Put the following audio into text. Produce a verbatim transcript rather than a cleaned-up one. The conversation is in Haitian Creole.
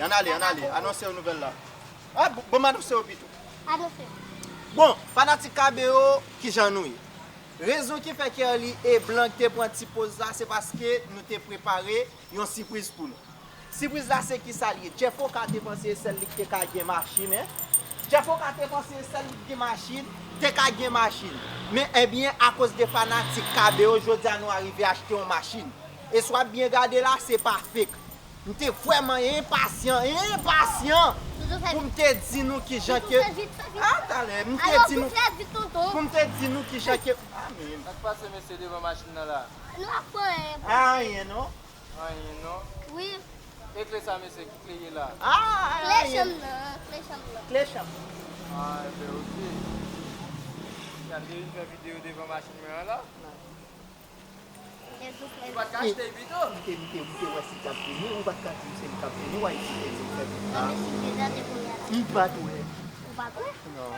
Ann ale, ann ale, anonse yo nouvèl la. Ah, bon, bon, m anonse yo pito. Anonse. Bon, fanatik K B O, kijan nou ye? Rezon ki fè Kerly e Blanc te pran ti poz la, se paske nou te prepare yon sipriz pou nou. Sipriz la se kisa l ye? Jeff Oka te panse e sèl li ki te ka gen machin, en. Jeff Oka te panse e sèl li ki gen machin, te ka gen machin. Men, ebyen, akoz de fanatik K B O, jodi a nou arive achte yon machin. E si w ap byen gade la, se pa fake. M te vrèman enpasyan, enpasyan pou m te di nou kijan ke. Ah, talè, m te di nou. Pou m te di nou kijan ke. Ah, men. Sa k pase, mesye, devan machin nan la? Nou ap pran anyen. Anyen, non? Anyen, non? Wi. E kle sa, mesye, ki kle ye la? Ah, kle chanm nan, kle chanm nan. Kle chanm. Ah, enben, ok. Gade, vin fè videyo devan machin mwen an la. Ou pa t ka achte l pito? M te, m te, m te wè si l t ap vini, ou pa t ka di m se li k ap vini, w a isi te di m fè vini. M pa t wè. Ou pa t wè? Non.